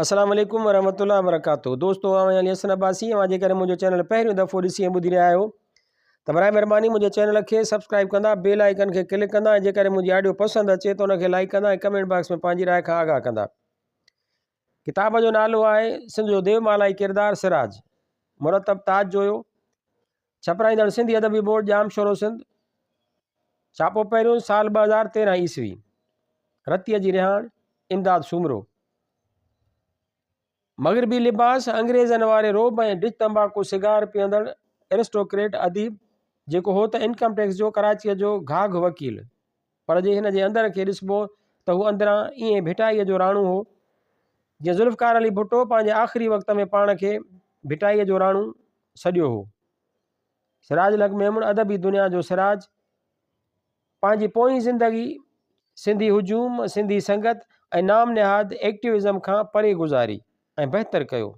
السلام عليڪم ورحمة الله وبرڪاته دوستو آئون علي حسن عباسي اوهان جيڪڏهن منهنجو چينل پهريون دفعو ڏسي ۽ ٻڌي رهيا آهيو ته برائي مهرباني منهنجي چينل کي سبسڪرائب ڪندا بيل آئيڪن کي ڪلڪ ڪندا ۽ جيڪڏهن منهنجي آڊيو پسند اچي ته ان کي لائڪ ڪندا ۽ ڪمينٽ باڪس ۾ پنهنجي راء کان آگاهه ڪندا. ڪتاب جو نالو آهي سنڌ جو ديومالائي ڪردار سراج، مرتب تاج جويو، ڇپرائيندڙ سنڌي ادبي بورڊ ڄامشورو سنڌ، ڇاپو پهريون سال 2013 عيسوي، رتيء جي رهاڻ، امداد سومرو. مغربي لباس، انگريزن واري روب ۽ ڊچ تنباڪو سگار پيئندڙ ارسٽوڪريٽ اديب، جيڪو هو ته انڪم ٽيڪس جو ڪراچيء جو گهاگهه وڪيل، پر جي هن جي اندر کي ڏسبو ته هو اندران ائين ڀٽائيء جو راڻو هو، جيئن ذوالفقار علي ڀٽو پنهنجي آخري وقت ۾ پاڻ کي ڀٽائيء جو راڻو سڏيو هو. سراج الحق ميمڻ ادبي دنيا جو سراج، پنهنجي پوئين زندگي سنڌي هجوم، سنڌي سنگت ۽ نام نهاد ايڪٽيوزم کان پري گذاري ۽ بهتر ڪيو.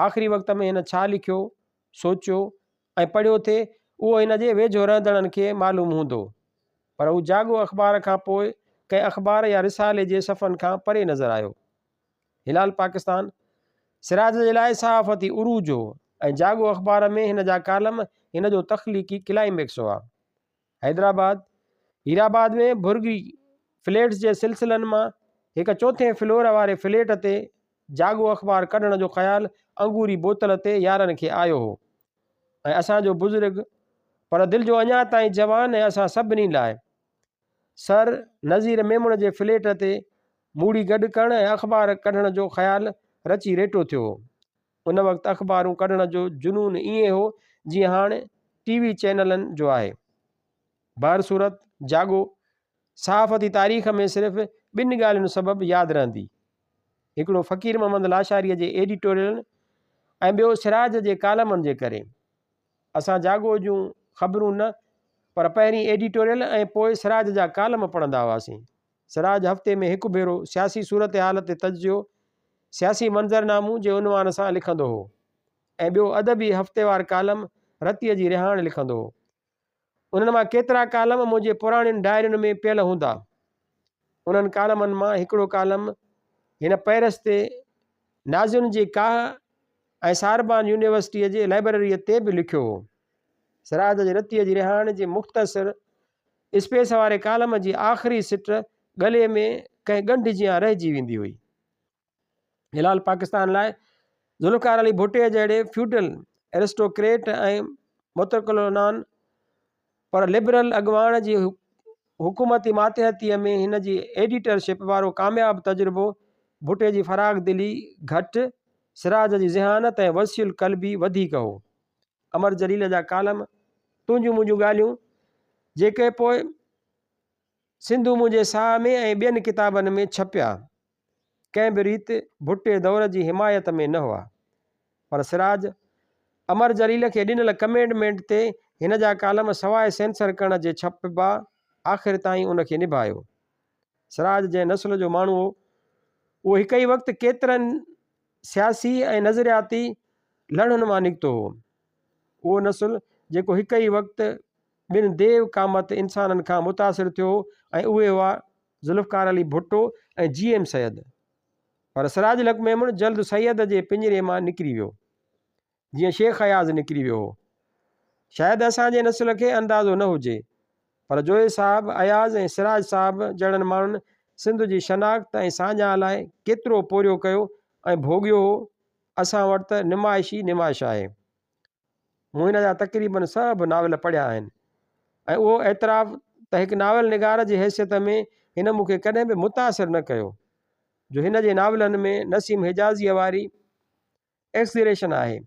آخري وقت ۾ هن ڇا لکيو، سوچيو ۽ پڙهيو ٿي اهو هن جي ويجهو رهندڙن کي معلوم هوندو. پر هو جاڳو اخبار کان پوء ڪنهن اخبار يا رسالي جي صفحن کان پري نظر آيو. هلال پاڪستان سراج جي لاء صحافتي عروج هو ۽ جاڳو اخبار ۾ هن جا ڪالم هن جو تخليقي ڪلائميڪس هئا. حيدرآباد، هيرآباد ۾ ڀرڳي فليٽس جي سلسلن مان هڪ چوٿين فلور واري فليٽ تي جاڳو اخبار ڪڍڻ جو خيال انگوري بوتل تي يارن کي آيو هو ۽ اسان جو بزرگ پر دل جو اڃا تائين جوان ۽ اسان سڀني لاء سر نذير ميمڻ جي فليٽ تي موڙي گڏ ڪرڻ ۽ اخبار ڪڍڻ جو خيال رچي ريٽو ٿيو هو. ان وقت اخبارون ڪڍڻ جو جنون ائين هو جيئن هاڻ ٽي وي چئنلن جو آهي. بهرصورت جاڳو صحافتي تاريخ ۾ صرف ٻن ڳالهين سبب ياد رهندي. هڪڙو فقير محمد لاشاريء جي ايڊيٽوريلن ۽ ٻيو سراج جي ڪالمن جي ڪري. اسان جاڳو جون خبرون نه پر پهرين ايڊيٽوريل ۽ پوء سراج جا ڪالم پڙهندا هئاسين. سراج هفتي ۾ هڪ ڀيرو سياسي صورتحال تي تجزيو سياسي منظرنامو جي عنوان سان لکندو هو ۽ ٻيو ادبي هفتيوار ڪالم رتيء جي رهاڻ لکندو هو. انهن مان ڪيترا ڪالم منهنجي پراڻين ڊائرين ۾ پيل هوندا. انهن ڪالمن مان هڪڙو ڪالم هن پئرس تي نازين جي ڪاهه ۽ ساربان يونيورسٽيء جي لئبرريء تي به لکيو هو. سراج جي رتيء جي رهاڻ جي مختصر اسپيس واري ڪالم جي آخري سٽ ڳلي ۾ ڪنهن ڳنڍ جيان رهجي ويندي هئي. هلال پاڪستان لاء ذوالفقار علي ڀٽي جهڙي فيوڊل ارسٽوڪريٽ ۽ مترڪ العنان پر لبرل اڳواڻ جي حڪومتي ماتحتيء ۾ هن جي ايڊيٽرشپ وارو ڪامياب تجربو ڀٽي جي فراخ دلي گهٽ، سراج جي ذهانت ۽ وسيع القلبي وڌيڪ هو. امر جليل جا ڪالم، تنهنجون منهنجون ڳالهيون، جيڪي پوء سنڌو منهنجي ساهه ۾ ۽ ٻين ڪتابن ۾ ڇپيا، ڪنهن به ريت ڀٽي دور جي حمايت ۾ نه هئا. پر سراج، امر جليل کي ڏنل ڪميٽمينٽ تي هن جا ڪالم سواء سينسر ڪرڻ جي ڇپبا، آخر تائين ان کي نڀايو. سراج جنهن نسل جو ماڻهو هو، اهو هڪ ئي وقت ڪيترن سياسي ۽ نظرياتي لڙهن مان نڪتو هو. اهو نسل جيڪو هڪ ئي وقت ٻن ديو قامت انسانن کان متاثر ٿيو هو ۽ اهي هئا ذوالفقار علي ڀٽو ۽ جي ايم سيد. پر سراج الحق ميمڻ جلد سيد جي پڃري مان نڪري ويو. جيئن شيخ اياز نڪري ويو هو. شايد اسان جي نسل کي اندازو نه هجي، پر جويي صاحب، اياز ۽ سراج صاحب جهڙن ماڻهن سنڌ جي شناخت ۽ ساڃاهه لاء ڪيترو پورهيو ڪيو ۽ ڀوڳيو هو، اسان وٽ ته نمائش ئي نمائش آهي. مون هن جا تقريباً سڀ ناول پڙهيا آهن ۽ اهو اعتراف ته هڪ ناول نگار جي حيثيت ۾ هن مون کي ڪڏهن به متاثر نه ڪيو، جو هن جي ناولن ۾ نسيم حجازيء واري ايڪسگريشن آهي.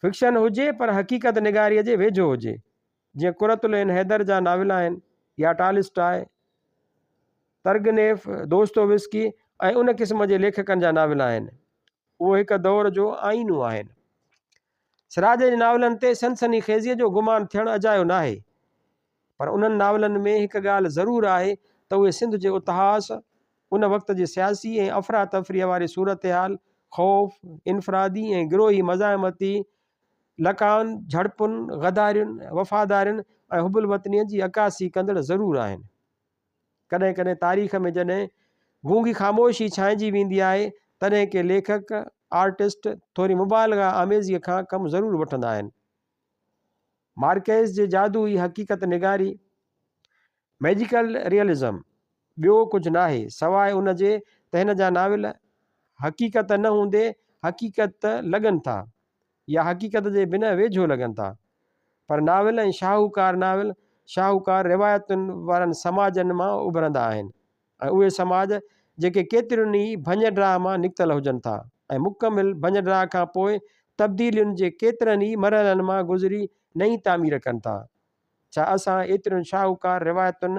فڪشن هجي پر حقيقت نگاريء جي ويجهو هجي. جيئن قرة العين حيدر جا ناول آهن يا ٽالسٽاء، ترگنيف، دوستووسڪي ۽ ان قسم جي ليکڪن جا ناول آهن. اهو هڪ دور جو آئينو آهن. سراج جي ناولن تي سنسني خيزيء جو گمان ٿيڻ اجايو ناهي. پر انهن ناولن ۾ هڪ ڳالهه ضرور آهي ته اهي سنڌ جي اتهاس، ان وقت جي سياسي ۽ افراتفريء واري صورتحال، خوف، انفرادي ۽ گروهي مزاحمتي لقائن، جهڙپن، غدارين، وفادارين ۽ حب الوطنيء جي عڪاسي ڪندڙ ضرور آهن. ڪڏهن ڪڏهن تاريخ ۾ جڏهن گونگي خاموشي ڇانئجي ويندي آهي تڏهن ڪي ليکڪ، آرٽسٽ، ٿوري مبالغه آميزيء کان ڪم ضرور وٺندا آهن. مارڪيز جي جادوئي حقيقت نگاري، Magical Realism، ٻيو ڪجهه ناهي، سواء ان جي ته هن جا ناول حقيقت نه هوندي حقيقت لڳن ٿا يا حقيقت جي بنهه ويجهو لڳن ٿا. پر ناول ۽ شاهوڪار ناول شاهوڪار روايتن وارن سماجن مان اڀرندا آهن ۽ اهي سماج جيڪي ڪيترين ئي ڀڃ ڊاهه مان نڪتل هجن ٿا ۽ مڪمل ڀڃ ڊاهه کان پوء تبديلين جي ڪيترن ئي مرحلن مان گذري نئين تعمير ڪن ٿا. ڇا اسان ايترين شاهوڪار روايتن،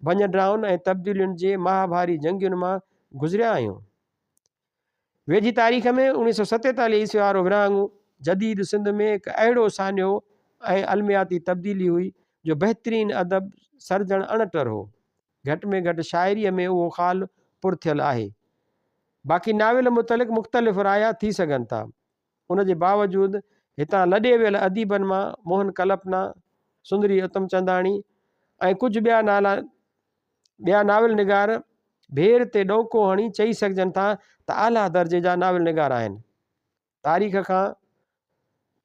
ڀڃ ڊاهن ۽ تبديلين جي مهاڀاري جنگين مان گذريا آهيون؟ ويجهي تاريخ ۾ 1947 عيسوي وارو ورهاڱو جديد سنڌ ۾ هڪ اهڙو سانحو ۽ المياتي تبديلي هئي جو بهترين ادب سرجڻ اڻٽر هو. گهٽ ۾ گهٽ شاعريء ۾ اهو خال پر ٿيل آهي. باقي ناول متعلق مختلف رايا ٿي سگهن ٿا. ان جي باوجود هتان لڏي ويل اديبن مان موهن ڪلپنا، سندري اتمچنداڻي ۽ ڪجهه ٻيا نالا ٻيا ناول نگار ڀير تي ڏونڪو هڻي چئي سگهجن ٿا ته اعليٰ درجي جا ناول نگار آهن. تاريخ کان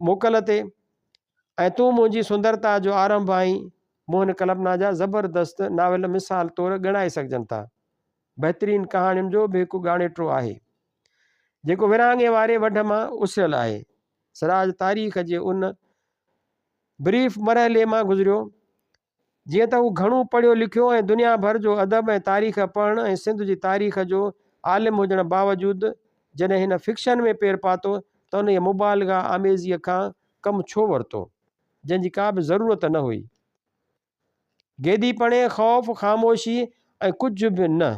موڪل تي ۽ تون منهنجي سندرتا جو آرنڀ آهين موهن ڪلپنا جا زبردست ناول مثال طور ڳڻائي سگهجن ٿا. بهترين ڪهاڻين جو به هڪ ڳاڻيٽو آهي. جيڪو ورهاڱي واري وڍ مان اسريل آهي. سراج تاريخ جي ان بريف مرحلي مان گذريو. جيئن ته هو گهڻو پڙهيو لکيو ۽ دنيا ڀر جو ادب ۽ تاريخ پڙهڻ ۽ سنڌ جي تاريخ جو عالم هجڻ باوجود جڏهن هن فڪشن ۾ پير پاتو ته انهيء مبالغه آميزيء کان ڪم ڇو ورتو، جنهن جي ڪا به ضرورت نه هئي. گيدي پڻي، خوف، خاموشي ۽ ڪجهه به نه،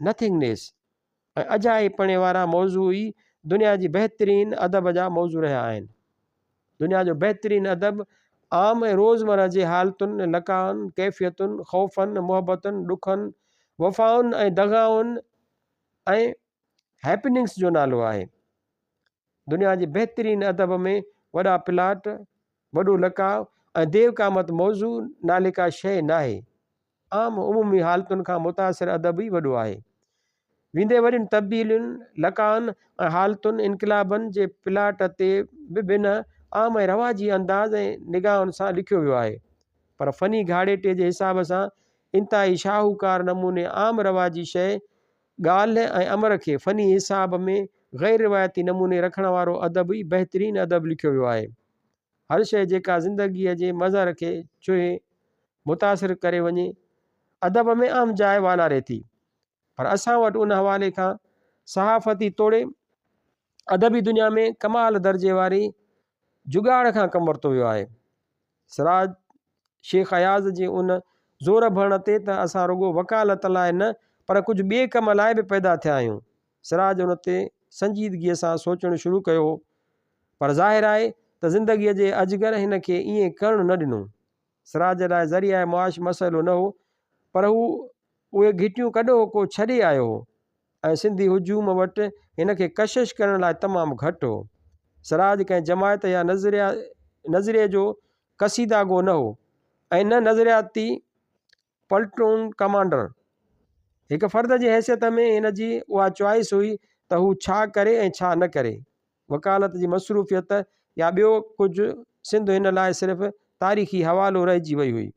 Nothingness، ۽ اجائي پڻي وارا موضوع ئي دنيا جي بهترين ادب جا موضوع رهيا آهن. دنيا جو بهترين ادب عام ۽ روزمره جي حالتن، لقائن، ڪيفيتن، خوفن، محبتن، ڏکن، وفائن ۽ دغائن ۽ هيپننگس جو نالو آهي. دنيا جي بهترين ادب ۾ وڏا پلاٽ، وڏو لقاء ۽ ديو قامت موضوع نالي ڪا شيء ناهي. عام عمومي حالتن کان متاثر ادب ئي وڏو آهي. ويندي وڏين تبديلين، لقائن ۽ حالتن، انقلابن جي پلاٽ تي به بنهه عام ۽ رواجي انداز ۽ نگاهن سان لکيو ويو آهي. پر فني گهاڙيٽي جي حساب سان انتهائي شاهوڪار نموني عام رواجي شيء، ڳالهه ۽ امر کي فني حساب ۾ غير روايتي نموني رکڻ وارو ادب ئي بهترين ادب لکيو ويو آهي. هر شيء جيڪا زندگيء جي مظهر کي ڇهي، متاثر ڪري وڃي، ادب ۾ اهم جاء والاري ٿي. پر اسان وٽ ان حوالي کان صحافتي توڙي ادبي دنيا ۾ ڪمال درجي واري جڳاڙ کان ڪم ورتو ويو آهي. سراج شيخ اياز جي ان زور ڀرڻ تي ته اسان رڳو وڪالت لاء نه پر ڪجهه ٻئي ڪم لاء به پيدا ٿيا آهيون. سراج ان تي سنجيدگيء سان سوچڻ شروع ڪيو هو. پر ظاهر آهي ته زندگيء جي اجگر هن کي ائين ڪرڻ نه ڏنو. سراج لاء ذريعه معاش مسئلو نه هو، پر هو اهي گهٽيون ڪڏهوڪو ڇڏي آيو هو ۽ سنڌي هجوم وٽ هن کي ڪشش ڪرڻ لاء تمام گهٽ هو. سراج ڪنهن جماعت يا نظريي جو قصيده گو نه هو ۽ نه نظرياتي پلٽون ڪمانڊر. هڪ فرد جي حيثيت ۾ هن جي اها چوائس هئي ته هو ڇا ڪري ۽ ڇا نه ڪري. وڪالت جي مصروفيت يا ٻيو ڪجهه سنڌ هن لاء صرف تاريخي حوالو رهجي وئي هئي.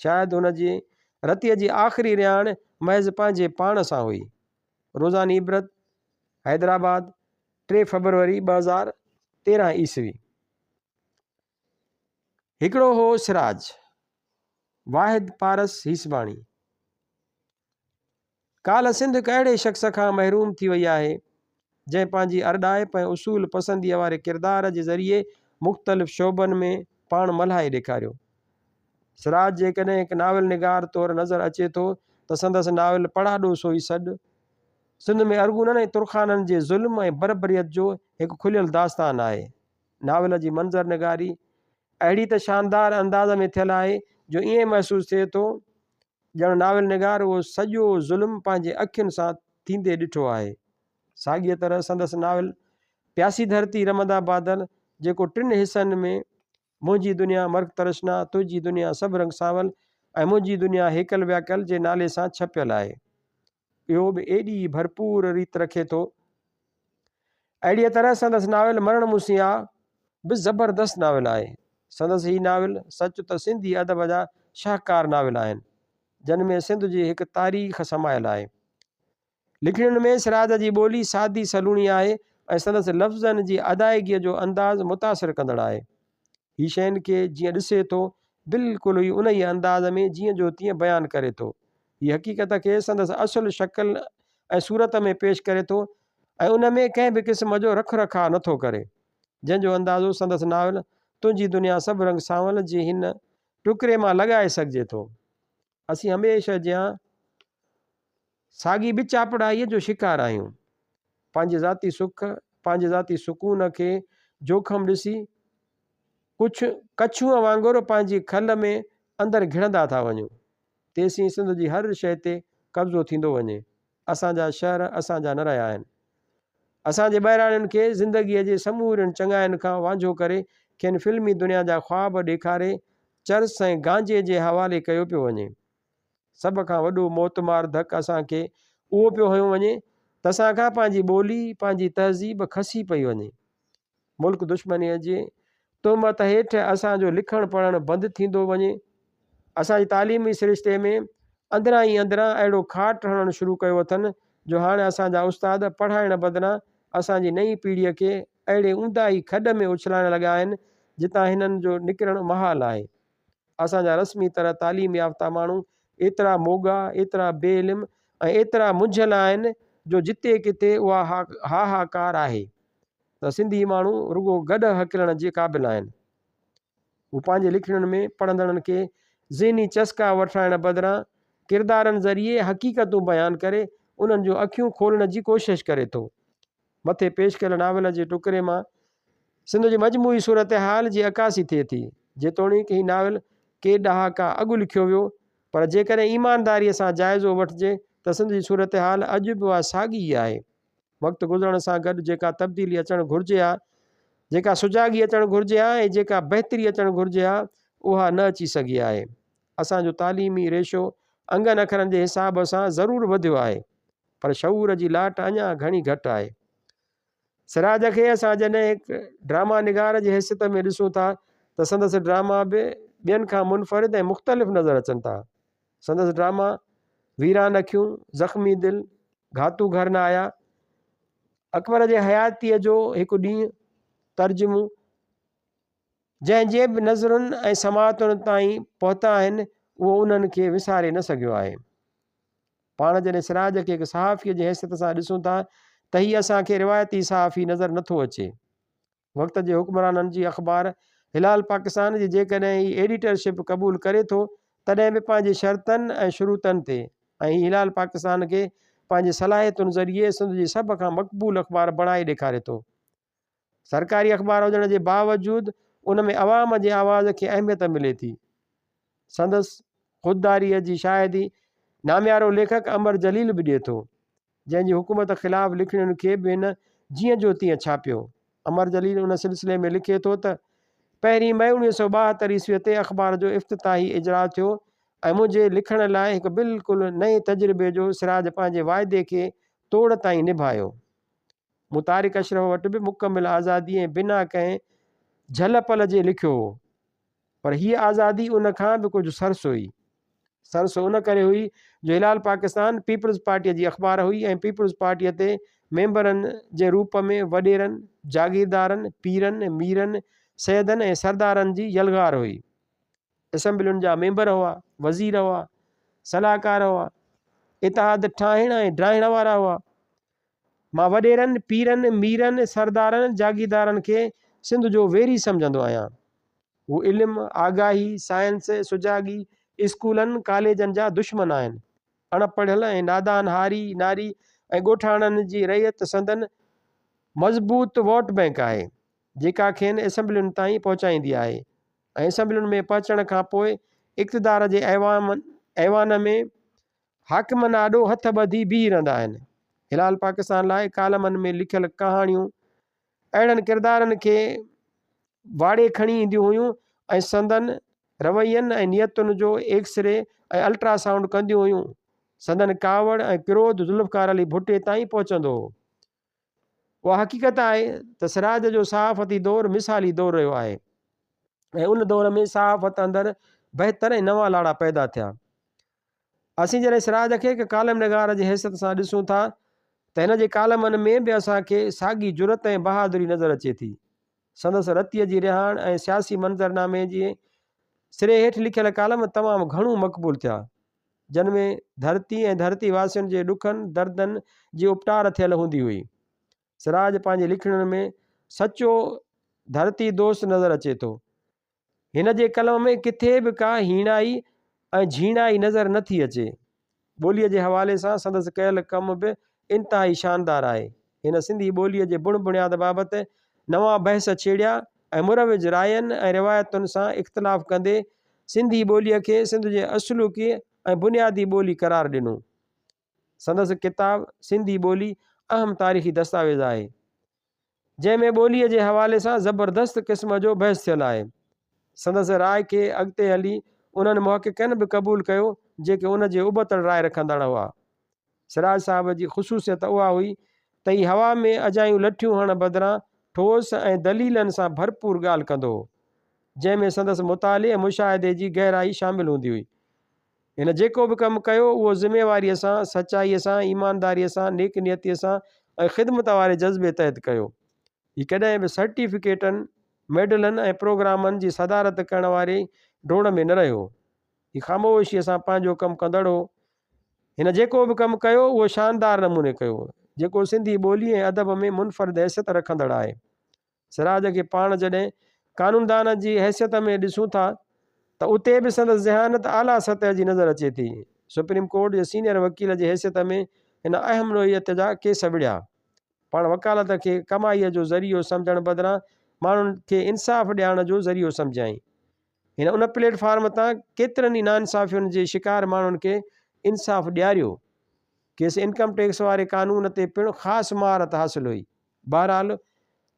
شايد هن جي رتيء جي آخري رهاڻ محض پنهنجي پاڻ سان هئي. روزاني عبرت، حيدرآباد، ٽي فيبروري 2013 عيسوي. هڪڙو هو سراج، واحد پارس هيسباڻي. ڪالهه سنڌ هڪ اهڙي شخص کان محروم ٿي وئي آهي، جنهن پنهنجي ارڏائپ ۽ اصول پسنديء واري ڪردار جي ذريعي مختلف شعبن ۾ پاڻ ملهائي ڏيکاريو. سراج جيڪڏهن هڪ ناول نگار طور نظر اچي ٿو ته سندس ناول پڙاڏو سوئي سڏ سنڌ ۾ ارغونن ۽ ترخانن جي ظلم ۽ بربريت جو هڪ کليل داستان آهي. ناول جي منظر نگاري اهڙي ته شاندار انداز ۾ ٿيل آهي جو ائين محسوس ٿئي ٿو ڄڻ ناول نگار اهو سڄو ظلم پنهنجي اکين سان ٿيندي ڏٺو آهي. ساڳيء طرح سندس ناول پياسي ڌرتي رمندا بادل جيڪو ٽن حصن ۾ منهنجي دنيا مرڪ ترشنا، تنهنجي دنيا سڀ رنگ سانول ۽ منهنجي دنيا هيڪل وياڪل جي نالي سان ڇپيل آهي. اهو به ايڏي ئي ڀرپور ريت رکي ٿو. اهڙيء طرح سندس ناول مرڻ مون سين آ به زبردست ناول آهي. سندس هي ناول سچ ته سنڌي ادب جا شاهڪار ناول آهن، جن ۾ سنڌ جي هڪ تاريخ سمايل آهي. لکڻين ۾ سراج جي ٻولي سادي سلوڻي آهي ۽ سندس لفظن جي ادائگيء جو انداز متاثر ڪندڙ آهي. هي شين کي جيئن ڏسي ٿو، بلڪل ئي انهيء انداز ۾ جيئن جو تيئن بيان ڪري ٿو. هي حقيقت کي سندس اصل شڪل ۽ صورت ۾ پيش ڪري ٿو ۽ ان ۾ ڪنهن به قسم جو رک رکاء نه ٿو ڪري. جنهن جو اندازو سندس ناول تنهنجي دنيا سڀ رنگ سانول جي هن ٽڪري مان لڳائي سگهجي ٿو. اسين هميشه جيان ساڳي ٻچاپڙائيء جو شڪار آهيون. پنهنجي ذاتي سک، پنهنجي ذاتي سڪون کي جوکم ڏسي، ڪڇ ڪڇونء وانگر پنهنجي کل ۾ اندر گهڙندا ٿا وڃون. تيسين سنڌ جي هر شيء تي قبضو ٿيندو وڃي. اسان جا شهر اسان جا نه رهيا آهن. اسان جي ٻهراڙين کي زندگيء جي سمورين چڱاين کان وانجهو ڪري کين فلمي دنيا جا خواب ڏيکاري چرس ۽ گانجي جي حوالي ڪيو پيو وڃي. سڀ کان وڏو موتمار ڌڪ اسان کي اهو پيو هنيو وڃي ته اسان کان پنهنجي ٻولي، پنهنجي تهذيب کسي پئي وڃي. ملڪ دشمنيء جي تهمت هيٺ اسان جو لکڻ پڙهڻ بند ٿيندو وڃي. اسان جي تعليمي سرشتي ۾ اندران ئي اندران اهڙو کاٽ هڻڻ شروع ڪيو اٿن جو هاڻ اسان جا استاد پڙهائڻ بدران اسان جي نئين پيڙهيء کي اهڙي اونداهي کڏ ۾ اڇلائڻ لڳا آهن جتان هنن جو نڪرڻ محال آهي. اسان جا رسمي طرح تعليم يافته ماڻهو ايترا موڳا، ايترا بي علم ۽ ايترا منجهيل آهن جو جتي ڪٿي اها هاهاڪار آهي ته سنڌي ماڻهو رڳو گڏهه هڪلڻ جي قابل آهن. هو پنهنجي لکڻين ۾ پڙهندڙن کي ذهني چسڪا وٺرائڻ بدران ڪردارن ذريعي حقيقتون بيان ڪري انهن جون اکيون کولڻ جي ڪوشش ڪري ٿو. مٿي پيش ڪيل ناول جي ٽڪري مان سنڌ جي مجموعي صورتحال جي عڪاسي ٿئي ٿي. جيتوڻيڪ هي ناول ڪي ڏهاڪا اڳ لکيو ويو، پر جيڪڏهن ايمانداريء سان جائزو وٺجي ته سنڌ جي صورتحال اڄ به اها ساڳي ئي آهي. وقت گذرڻ سان گڏ جيڪا تبديلي اچڻ گهرجي ها، جيڪا سجاڳي اچڻ گهرجي ها ۽ جيڪا بهتري اچڻ گهرجي ها، اها نه اچي سگهي آهي. اسان جو تعليمي ريشو انگن اکرن جي حساب سان ضرور وڌيو آهي، پر شعور جي لاٽ اڃا گهڻي گهٽ آهي. سراج کي اسان جڏهن هڪ ڊراما نگار جي حيثيت ۾ ڏسون ٿا ته سندس ڊراما به ٻين کان منفرد ۽ مختلف نظر اچن ٿا. سندس ڊراما ويران اکيون، زخمي دل، گهاتو گهر نه آيا، اڪبر جي حياتيء جو هڪ ڏينهن، ترجمو، جنهن جي به نظرن ۽ سماعتن تائين پهتا آهن، اهو انهن کي وساري نه سگهيو آهي. پاڻ جڏهن سراج کي هڪ صحافيء جي حيثيت سان ڏسون ٿا ته هي اسان کي روايتي صحافي نظر نه ٿو اچي. وقت جي حڪمرانن جي اخبار هلال پاڪستان جي جيڪڏهن هي ايڊيٽر شپ قبول ڪري ٿو تڏهن به پنهنجي شرطن ۽ شروطن تي ۽ هي هلال پاڪستان کي پنهنجي صلاحيتن ذريعي سنڌ جي سڀ کان مقبول اخبار بڻائي ڏيکاري ٿو. سرڪاري اخبار هجڻ جي باوجود ان ۾ عوام جي آواز کي اهميت ملي ٿي. سندس خودداريء جي شاهدي ناميارو ليکڪ امر جليل به ڏئي ٿو، جنهن جي حڪومت خلاف لکڻين کي به هن جيئن جو تيئن ڇاپيو. امر جليل ان سلسلي ۾ لکي ٿو ته، پهرين مئي 1972 عيسويء تي اخبار جو افتتاحي اجراء ٿيو ۽ منهنجي لکڻ لاء هڪ بلڪل نئين تجربي جو سراج پنهنجي واعدي کي توڙ تائين نڀايو. مون طارق اشرف وٽ به مڪمل آزادي ۽ بنا ڪنهن جهل پل جي لکيو هو، پر هيء آزادي ان کان به ڪجهه سرس هئي. سرس ان ڪري هئي جو هلال پاڪستان پيپلز پارٽيء جي اخبار هئي ۽ پيپلز پارٽيء تي ميمبرن جي روپ ۾ وڏيرن، جاگيردارن، پيرن، ميرن، سيدن ۽ سردارن جي يلغار هئي. اسيمبلين جا ميمبر هئا، وزير هئا، صلاحڪار هئا، اتحاد ٺاهڻ ۽ ڊاهڻ وارا هئا. مان وڏيرن، پيرن، ميرن، سردارن، جاگيردارن کي سنڌ جو ويري سمجهندو آهيان. هو علم، آگاهي، سائنس، سجاڳي، اسڪولن، ڪاليجن جا دشمن آهن. اڻ پڙهيل ۽ نادان هاري، ناري ۽ ڳوٺاڻن جي رعيت سندن مضبوط ووٽ بئنڪ آهي، جيڪا کين اسيمبلين تائين پهچائيندي آهي ۽ اسيمبلين ۾ پهچڻ کان پوء اقتدار جي ايوان ۾ حاڪمن آڏو هٿ ٻڌي بيهي رهندا آهن. هلال پاڪستان لاء ڪالمن ۾ لکيل ڪهاڻيون اهڙن ڪردارن کي واڙي کڻي اينديون هيون ۽ سندن روين ۽ نيتن جو ايڪسري ۽ الٽرا سائونڊ ڪنديون هيون. سندن ڪاوڙ ۽ ڪروڌ ذوالفقار علي ڀٽي تائين پهچندو هو. اها حقيقت آهي ته سراج جو صحافتي دور مثالي دور رهيو آهي ۽ ان دور ۾ صحافت اندر بهتر ۽ نوان لاڙا پيدا ٿيا. اسين جڏهن سراج کي هڪ ڪالم نگار جي حيثيت سان ڏسون ٿا ته هن جي ڪالمن ۾ به اسان کي ساڳي جرئت ۽ بهادري نظر اچي ٿي. سندس رتيء جي رهاڻ ۽ سياسي منظرنامي جي سري هيٺ لکيل ڪالم تمام گهڻو مقبول ٿيا، جن ۾ ڌرتي ۽ ڌرتي واسين جي ڏکن دردن جي اپٽار ٿيل هوندي هئي. سراج پنهنجي لکڻين ۾ سچو ڌرتي دوست نظر اچي ٿو. هن جي قلم ۾ ڪٿي به ڪا هيڻائي ۽ جهيڻائي نظر نه ٿي اچي. ٻوليء جي حوالي سان سندس ڪيل ڪم به انتهائي شاندار آهي. هن سنڌي ٻوليء جي بڻ بڻياد بابت نوان بحث ڇيڙيا ۽ مروج راين ۽ روايتن سان اختلاف ڪندي سنڌي ٻوليء کي سنڌ جي اصلوڪي ۽ بنيادي ٻولي قرار ڏنو. سندس ڪتاب سنڌي ٻولي اهم تاريخي دستاويز آهي. جنهن ۾ ٻوليء جي حوالي سان زبردست قسم جو بحث ٿيل آهي. سندس راء کي اڳتي هلي انهن محققن به قبول ڪيو، جيڪي ان جي ابتڙ راء رکندڙ هئا. سراج صاحب جي خصوصيت اها هئي ته هي هوا ۾ اجايون لٺيون هڻڻ بدران ٺوس ۽ دليلن سان ڀرپور ڳالهه ڪندو هو، جنهن ۾ سندس مطالعي ۽ مشاهدي جي گهرائي شامل هوندي هئي. هن جيڪو به ڪم ڪيو اهو ذميواريء سان، سچائيء سان، ايمانداريء سان، نيڪ نيتيء سان ۽ خدمت واري جذبي تحت ڪيو. هي ڪڏهن به سرٽيفڪيٽن، ميڊلن ۽ پروگرامن جي صدارت ڪرڻ واري ڊوڙ ۾ نه رهيو. هي خاموشيء سان پنهنجو ڪم ڪندڙ هو. هن جيڪو به ڪم ڪيو اهو شاندار نموني ڪيو، جيڪو سنڌي ٻولي ۽ ادب ۾ منفرد حيثيت رکندڙ آهي. سراج کي پاڻ جڏهن قانوندان جي حيثيت ۾ ڏسون ٿا ته اتي به سندس ذهانت اعليٰ سطح جي نظر اچي ٿي. سپريم ڪورٽ جي سينيئر وڪيل جي حيثيت ۾ هن اهم نوعيت جا ڪيس وڙهيا. پاڻ وڪالت کي ڪمائيء جو ذريعو سمجهڻ بدران ماڻهن کي انصاف ڏيارڻ جو ذريعو سمجهيائين. هن ان پليٽ فارم تان ڪيترن ئي ناانصافين جي شڪار ماڻهن کي انصاف ڏياريو. کيس انڪم ٽيڪس واري قانون تي پڻ خاص مهارت حاصل هئي. بهرحال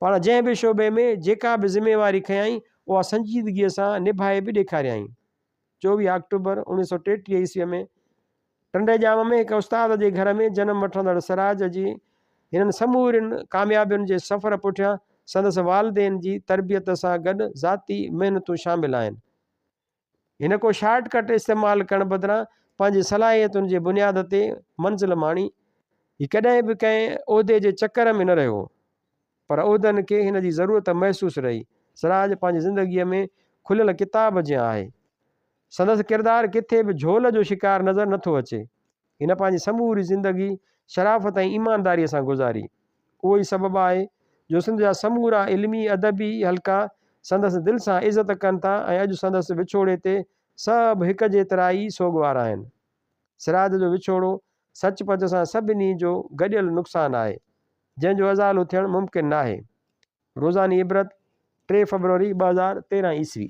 پاڻ جنهن به شعبي ۾ جيڪا به ذميواري کنيائين اها سنجيدگيء سان نڀائي به ڏيکاريائين. 24 آڪٽوبر 1933 عيسويء ۾ ٽنڊي ڄام ۾ هڪ استاد جي گهر ۾ جنم وٺندڙ سراج جي هنن سمورين ڪاميابين جي سفر پٺيان سندس والدين جي تربيت سان گڏ ذاتي محنتون شامل آهن. هن ڪو شارٽ ڪٽ استعمال ڪرڻ بدران پنهنجي صلاحيتن جي بنياد تي منزل ماڻي. هي ڪڏهن به ڪنهن عهدي جي چڪر ۾ نه رهيو، پر عهدن کي هن جي ضرورت محسوس رهي. سراج پنهنجي زندگيء ۾ کليل ڪتاب جيان آهي. سندس ڪردار ڪٿي به جهول جو شڪار نظر نٿو اچي. هن پنهنجي سموري زندگي شرافت ۽ ايمانداريء سان گذاري. اهو ئي سبب آهي جو سنڌ جا سمورا علمي ادبي حلقا سندس دل سان عزت ڪن ٿا ۽ اڄ سندس وڇوڙي تي سڀ هڪ جيترا ئي سوڳوار آهن. سراج جو وڇوڙو سچ پچ سان سڀني جو گڏيل نقصان آهي، جنهن جو ازالو ٿيڻ ممڪن ناهي. روزاني عبرت، ٽي فبروري 2013 عيسوي.